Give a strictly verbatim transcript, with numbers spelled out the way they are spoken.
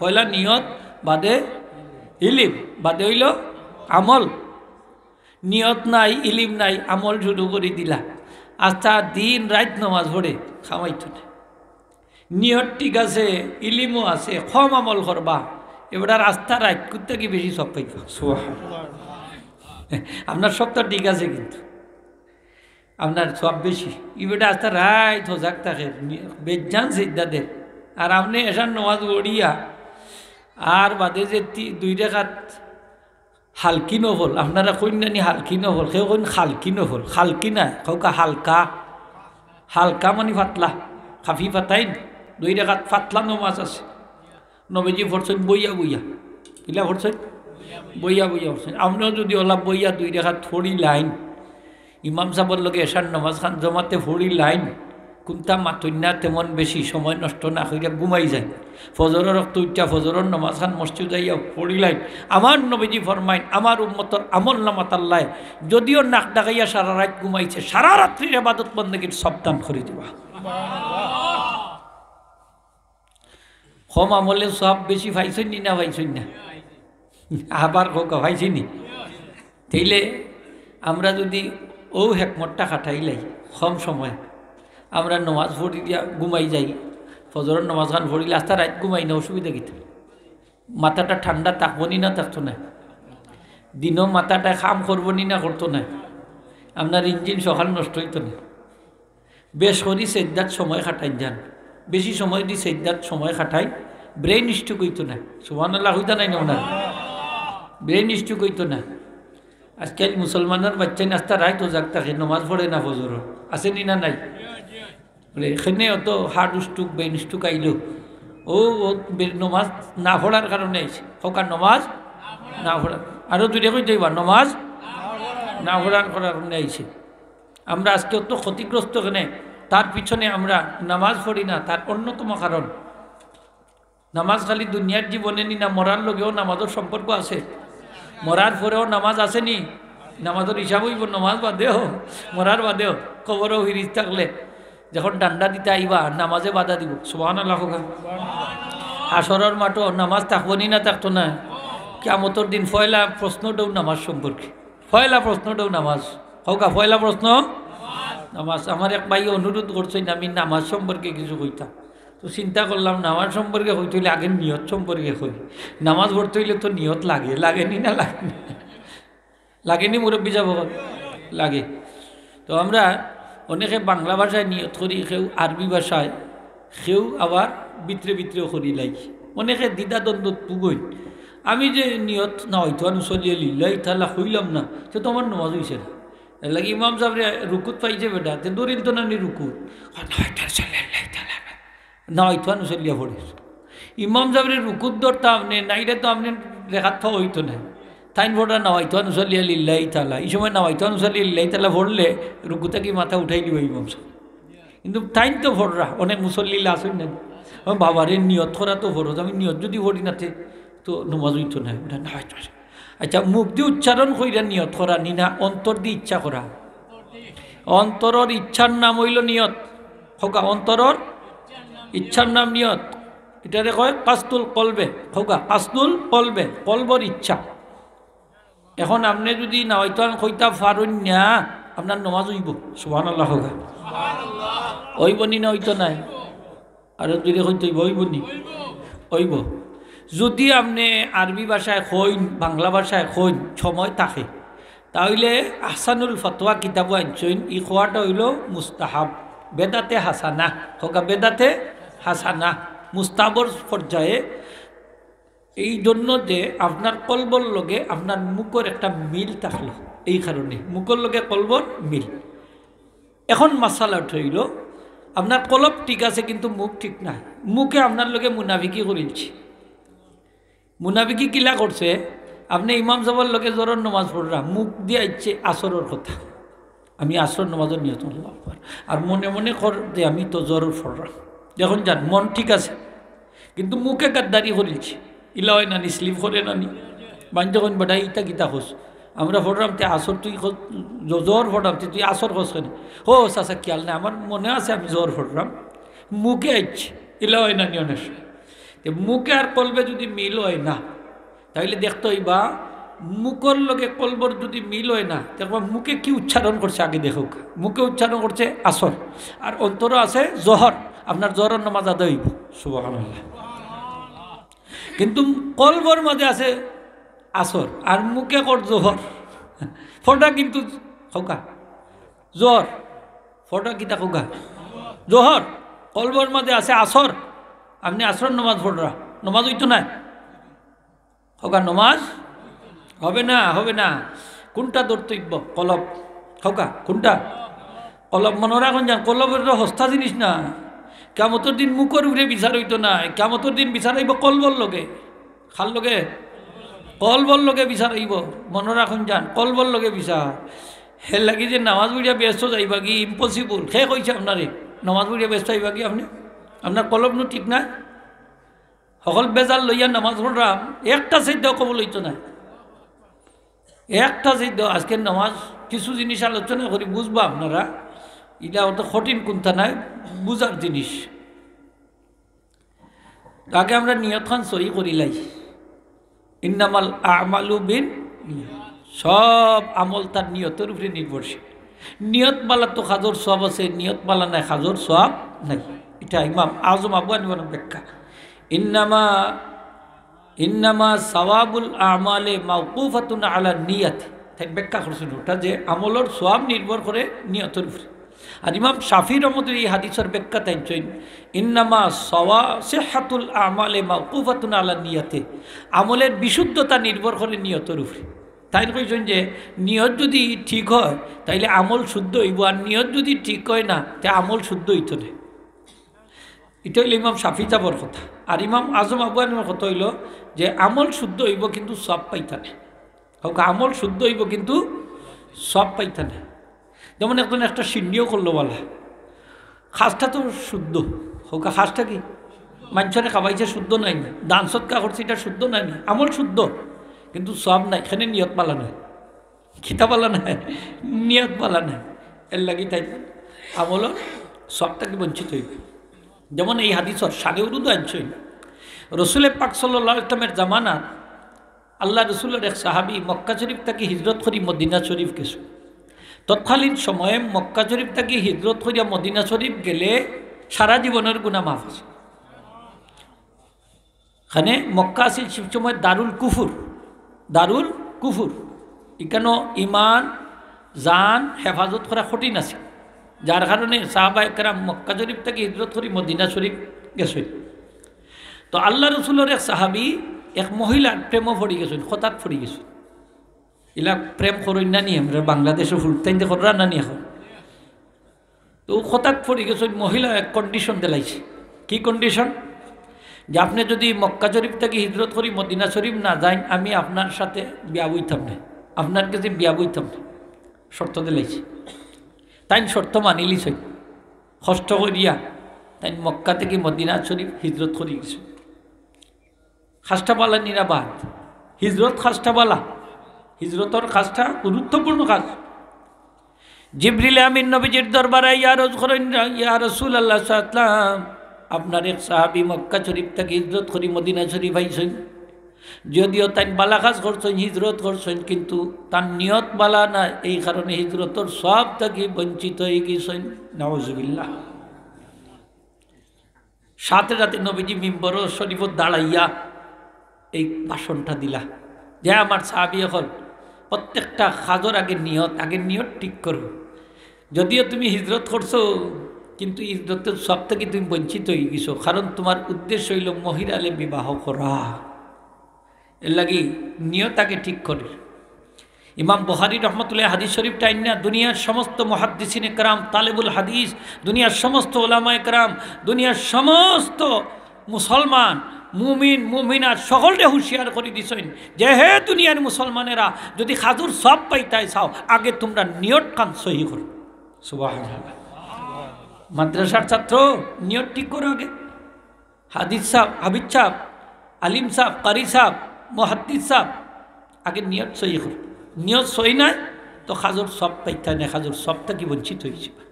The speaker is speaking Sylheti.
পয়লা নিয়ত, বাদে ইলিম, বাদে অইলো আমল। নিয়ত নাই, ইলিম নাই, আমল শুরু করি দিলা, আস্তা দিন রাইত নমাজ পড়ে, কামাইতো না। নিয়ত ঠিক আছে, ইলিমও আছে, কম আমল করবা, এবার আস্তা রাইত কুত্তা কি বেশি সব পাইবা। সুবহানাল্লাহ। আপনার সবটা ঠিক আছে, কিন্তু আপনার সব বেশি। ই বেটা আস্তা রাইত হজাগ থাকে, নি-, বেজান সিজদা দের। আর আপনে এশার নমাজ পড়িয়া, আর বাদে যে তি-, দুই রেকাত হালকি নফল, আপনারা কইন না নি হালকি নফল, কেউ কইন হালকি নফল, হালকি না, কউক্কা হালকা, হালকা মানে পাতলা, খাফিফাতাইন, দুই রেকাত পাতলা নমাজ আছে। নবীজি পড়ছইন বইয়া বইয়া। কিলা পড়ছইন? বইয়া বইয়া পড়ছইন। আপনেও যদি অলা বইয়া দুই রেকাত পড়িলাইন, ইমাম সাবর লগে এশার নমাজ খান জমাতে পড়িলাইন, কুন্তা মাতইন না তেমন বেশি, সময় নষ্ট না করিয়া ঘুমাই যাইন। ফজরর অক্ত উঠিয়া ফজরর নমাজ খান মসজিদ আইয়া পড়িলাইন। আমার নবীজি ফরমাইন, আমার উম্মতর আমল নামাত আল্লায় যদিও নাক ডাকাইয়া সারা রাইত ঘুমাইছে, সারা রাত্রির ইবাদত বন্দেগীর সব দান করি দিবা। কম আমলে সব বেশি পাইছইন নি না পাইছইন না? আবার কউক্কা পাইছইন নি? তাইলে আমরা যদি অউ হেকমতটা খাটাইলাই, কম সময় আমরা নমাজ পড়ি দিয়া ঘুমাই যাই, ফজরর নমাজ খান পড়িলে আস্তা রাইত ঘুমাই না, অসুবিধা কিতা? মাথাটা ঠান্ডা থাকবো নি না থাকতো না? দিনও মাথাটা কাম করবো নি না করতো না? আপনার ইঞ্জিন সকাল নষ্ট অইতো না? বেশ করি সেজদাত সময় খাটাইন যান, বেশি সময় দি সেজদাত সময় খাটাইন, ব্রেইন স্ট্রোক অইতো না। সুবহানাল্লাহ কইতা নায় না ওনার? ব্রেইন স্ট্রোক অইতো না। আজকাল মুসলমানর বাচ্চাইন আস্তা রাইত হজাগ থাকে, নমাজ পড়ে না ফজরর, আছে নি না নাই? বলে, এখানে অত হার্ট স্ট্রোক, ব্রেইন স্ট্রোক আইলো, ও, ও বে-, নমাজ না পড়ার কারণে আইছে। কউক্কা নমাজ না পড়ার, আরো জোরে কইতে অইবা, নমাজ না পড়ার কারণে আইছে। আমরা আজকে অত ক্ষতিগ্রস্ত কেনে? তার পিছনে আমরা নামাজ পড়ি না, তার অন্যতম কারণ। নামাজ খালি দুনিয়ার জীবনে নি না, মরার লগেও নামাজর সম্পর্ক আছে। মরার পরেও নামাজ আছে নি? নামাজর হিসাব অইবো নামাজ বাদেও, মরার বাদেও। কবরো ফিরিস্তা অকলে যখন ডান্ডা দিতা আইবা, নামাজে বাধা দিবো। সুবহানাল্লাহ কউক্কা। হাশরর মাঠো নামাজ থাকবো নি না থাকতো না? কিয়ামতর দিন পয়লা প্রশ্নটাও নামাজ সম্পর্কে। পয়লা প্রশ্নটাও নামাজ। কউক্কা, পয়লা প্রশ্ন নামাজ। আমার এক ভাইয়ে অনুরোধ করছইন, আমি নামাজ সম্পর্কে কিছু কইতাম। তো চিন্তা করলাম, নামাজ সম্পর্কে কইতে অইলে আগে নিয়ত সম্পর্কে কই। নামাজ পড়তে অইলে তো নিয়ত লাগে, লাগে নি না লাগে নি? লাগে নি মুরব্বি সাব অকল? লাগে। তো আমরা অনেকে বাংলা ভাষায় নিয়ত করি, কেউ আরবি ভাষায়, কেউ আবার ভিতরে ভিতরেও করিলাই। অনেকে দ্বিধাদ্বন্দ্বত ভুগইন। আমি যে নিয়ত নাওয়াইতু আন উসাল্লিয়া লিল্লাহি তাআলা কইলাম না, তে তো আমার নমাজ অইছে না। এরলাগি ইমাম সাবরে রুকুত পাইছে বেটা, তে দৌড়িল তো না নি রুকুত। আর নাওয়াইতু আন উসাল্লিয়া লিল্লাহি তাআলা। নাওয়াইতু আন উসাল্লিয়া পড়ে। ইমাম সাবরে রুকুত ধরতা আপনে, নাইলে তো আপনে রেকাত পাওয়া অইতো না। তাইন পড়রা নাওয়াইতু আন উসাল্লিয়া লিল্লাহি তাআলা। ই সময় নাওয়াইতু আন উসাল্লিয়া লিল্লাহি তাআলা পড়লে রুকু থাকি মাথা উঠাই দিবা ইমাম সাব। কিন্তু তাইন তো পড়রা, অনেক মুসল্লি আছইন না। ও বাবারে, নিয়ত করা তো ফরজ, আমি নিয়ত যদি পড়ি না তে তো নমাজ অইতো না। ওটা নাওয়াইতু আন। আচ্ছা, মুখ দি উচ্চারণ কইরা নিয়ত করা নি না, অন্তর দি ইচ্ছা করা? অন্তরর ইচ্ছার নাম অইলো নিয়ত। কউক্কা, অন্তরর ইচ্ছার নাম নিয়ত। ইটারে কয় কাসদুল কলবে। কউক্কা, কাসদুল কলবে, কলবর ইচ্ছা। এখন আপনে যদি নাওয়াইতু আন কইতা পারইন না, আপনার নমাজ অইবো? সুবহানাল্লাহ কউক্কা। অইবো নি না অইতো নায়? আরো জোরে কইতে অইবো, অইবো নি? অইবো। যদি আপনে আরবি ভাষায় কইন, বাংলা ভাষায় কইন, সময় থাকে, তা অইলে আহসানুল ফতোয়া কিতাবো আনছইন, ই কওয়াটা অইলো মুস্তাহাব, বেদাতে হাসানা। কউক্কা, বেদাতে হাসানা, মুস্তাহাবর পর্যায়ে। এই জন্য যে আপনার কলবর লগে আপনার মুখর একটা মিল থাকলো, এই কারণে মুখর লগে কলবর মিল। এখন মাসালা অইলো, আপনার কলব ঠিক আছে কিন্তু মুখ ঠিক নাই, মুখে আপনার লগে মুনাফিকি করিলছি। মুনাফিকি কিলা করছে? আপনে ইমাম সাবর লগে জোহরর নমাজ পড়রা, মুখ দি আইছে আসরর কথা, আমি আসরর নমাজর নিয়ত, আল্লাহু আকবার, আর মনে মনে কর যে আমি তো জোহরর পড়রাম। এখন যান, মন ঠিক আছে, কিন্তু মুখে গাদ্দারি করিলছে। ইলা অয় না নি, স্লিপ করে না নি? মাইনষে কইন, "বেটা, ইতা কিতা কস? আমরা পড়রাম তে আসর, তুই কস, জ-, জোহর পড়রাম তে তুই আসর কস কেনে?" "ও চাচা, খিয়াল নাই, আমার মনে আছে আমি জোহর পড়রাম, মুখে আইছে।" ইলা অয় না নি অনেক সময়? তে মুখে আর কলবে যুদি মিল অয় না, তাইলে দেখতে অইবা মুখর লগে কলবর যুদি মিল অয় না, দেখবা মুখে কি উচ্চারণ করছে আগে দেখউক্কা। মুখে উচ্চারণ করছে আসর, আর অন্তরো আছে জোহর, আপনার জোহরর নামাজ আদায় অইবো। সুবহানাল্লাহ। কিন্তু কলবর মাঝে আছে আসর, আর মুখে কর জোহর। ফটা কিন্তু কউক্কা জোহর, ফটা কিতা কউক্কা জোহর। কলবর মাঝে আছে আসর, আপনে আসরর নামাজ ফড়রা, নামাজ অইতো নায়। কউক্কা, নামাজ হবে না, হবে না। কুনটা ধরতে অইবো? কলব। কউক্কা, কুনটা? কলব। মনো রাখইন যান, কলব অইলো হস্তা জিনিস না। কিয়ামতর দিন মুখর উপরে বিচার অইতো নায়, কিয়ামতর দিন বিচার অইবো কলবর লগে। কার লগে? কলবর লগে বিচার অইবো। মনো রাখইন যান, কলবর লগে বিচার। এরলাগি যে নামাজ পড়িয়া বেহেস্তো যাইবাগি, impossible। কে কইছে আপনারে নামাজ পড়িয়া বেহেস্তো যাইবাগি আপনে? আপনার কলব নু ঠিক নায়। হকল বেজাল লইয়া নামাজ পড়রাম, একটা সেজদাও কবুল অইতো নায়। একটা সেজদাও। আজকে নামাজ কিছু জিনিস আলোচনা করি, বুঝবা আপনারা, ইলা অত কঠিন কুন্তা নায়, বুঝার জিনিস। তো আগে আমরা নিয়তখান সহি করিলাই। ইন্নামাল আমালু বিন নিয়াত। সব আমল তার নিয়তর উপরে নির্ভরশীল। নিয়ত বালা তো কাজর সওয়াব আছে, নিয়ত বালা নায় কাজর সওয়াব নাই। ইটা ইমাম আজম আবু হানিফার ব্যাখ্যা। ইন্নামা, ইন্নামা সাওয়াবুল আমালে মাওকুফাতুন আলা নিয়াতি। তাইন ব্যাখ্যা করছইন ওটা যে আমলর সওয়াব নির্ভর করে নিয়তর উপরে। আর ইমাম শাফি রহমতুল্লাহ এই হাদিসর ব্যাখ্যা তাইন কইন, ইন্নামা সওয়া-, সিহহাতুল আমালে মাওকুফাতুন আলা নিয়াতে, আমলের বিশুদ্ধতা নির্ভর করে নিয়তর উপরে। তাইন কইছইন যে নিয়ত যুদি ঠিক অয়, তাইলে আমল শুদ্ধ অইবো, আর নিয়ত যুদি ঠিক অয় না, তে আমল শুদ্ধ অইতো নায়। ইটা অইলো ইমাম শাফি সাবর কথা। আর ইমাম আজম আবু হানিফার কথা অইলো যে আমল শুদ্ধ অইবো, কিন্তু সওয়াব পাইতা নায়। কউক্কা, আমল শুদ্ধ অইবো কিন্তু সওয়াব পাইতা নায়। যেমন একজন একটা সিন্নিও করলো বালা, কাজটা তো শুদ্ধ, কউক্কা কাজটা কি? মানষরে খাবাইছে, শুদ্ধ নায় নি? দান সদকা করছে, ইটা শুদ্ধ নায় নি? আমল শুদ্ধ, কিন্তু সওয়াব নাই, কেনে নিয়ত বালা নায়। কিতা বালা নায়? নিয়ত বালা নায়। এরলাগি তাইন আমলর সওয়াব থাকি বঞ্চিত অইবো। যেমন এই হাদিসর শানে উরুদু আনছইন, রসুলে পাক সাল্লাল্লাহু আলাইহি ওয়াসাল্লামের জামানাত আল্লার রসুলর এক সাহাবী মক্কা শরীফ থাকি হিজরত করি মদিনা শরীফ গেছইন। তৎকালীন সময়ে মক্কা শরীফ থাকি হিজরত করিয়া মদিনা শরীফ গেলে সারা জীবনর গুনা মাফ আছে। কেনে মক্কা আছিল সে সময় দারুল কুফুর, দারুল কুফুর। ইকানো ইমান, জান হেফাজত করা কঠিন আছিল, যার কারণে সাহাবা একরাম মক্কা শরীফ থাকি হিজরত করি মদিনা শরীফ গেছইন। তো আল্লার রসুলর এক সাহাবী এক মহিলার প্রেমো পড়ি গেছইন, খতাত পড়ি গেছইন। ইলা প্রেম করইন না নি, আমরা বাংলাদেশো ফুলতাইন দে কররা না নি এখন। তো খতাত পড়ি গেছইন, মহিলা এক condition দিলাইছে। কি condition? যে আপনে যুদি মক্কা শরীফ থাকি হিজরত করি মদিনা শরীফ না যাইন, আমি আপনার সাথে বিয়া বইতাম না, আপনার গেছে বিয়া বইতাম না। শর্ত দিলাইছে। তাইন শর্ত মানিলিছইন। কষ্ট করিয়া তাইন মক্কা থাকি মদিনা শরীফ হিজরত করি গেছইন। কাজটা বালা নি না বাদ? হিজরত কাজটা বালা, হিজরতর কাজটা গুরুত্বপূর্ণ কাজ। জিবরিল আমিন নবীজির দরবারে আইয়া আরজ করইন, ইয়া রাসুলাল্লাহ সাল্লাল্লাহু আলাইহি ওয়াসাল্লাম, আপনার এক সাহাবী মক্কা শরীফ থাকি হিজরত করি মদিনা শরীফ আইছইন। যদিও তাইন বালা কাজ করছইন, হিজরত করছইন, কিন্তু তান নিয়ত বালা নায়, এই কারণে হিজরতর সওয়াব থাকি বঞ্চিত অইগেছইন। নাউজুবিল্লাহ। সাথে সাথে নবীজি মিম্বর শরীফো দাঁড়াইয়া এই ভাষণটা দিলা যে, "আমার সাহাবী অকল, প্রত্যেকটা কাজর আগে নিয়ত, আগে নিয়ত ঠিক করো। যদিও তুমি হিজরত করছো, কিন্তু হিজরতর সওয়াব থাকি তুমি বঞ্চিত অইগেছো, কারণ তুমার উদ্দেশ্য অইলো মহিলারে বিবাহ করা।" এরলাগি নিয়ত আগে ঠিক করি। ইমাম বুখারী রহমতুল্লাহ হাদিস শরীফটা আইন্না দুনিয়ার সমস্ত মুহাদ্দিসিনে কেরাম, তালেবুল হাদিস, দুনিয়ার সমস্ত উলামায়ে কেরাম, দুনিয়ার সমস্ত মুসলমান, মুমিন, মুমিনাত সকলরে হুঁশিয়ার করি দিছইন যে, হে দুনিয়ার মুসলমানেরা, যুদি কাজর সওয়াব পাইতায় চাও, আগে তুমরা নিয়তখান সহি করো। সুবহানাল্লাহ। মাদ্রাসার ছাত্র, নিয়ত ঠিক করো আগে। হাদিস সাব, হাফিজ সাব, আলিম সাব, কারি সাব, মুহাদ্দিস সাব, আগে নিয়ত সহি করো। নিয়ত সহি নায় তো কাজর সওয়াব পাইতায় নায়, কাজর সওয়াব থাকি বঞ্চিত অইযিবা।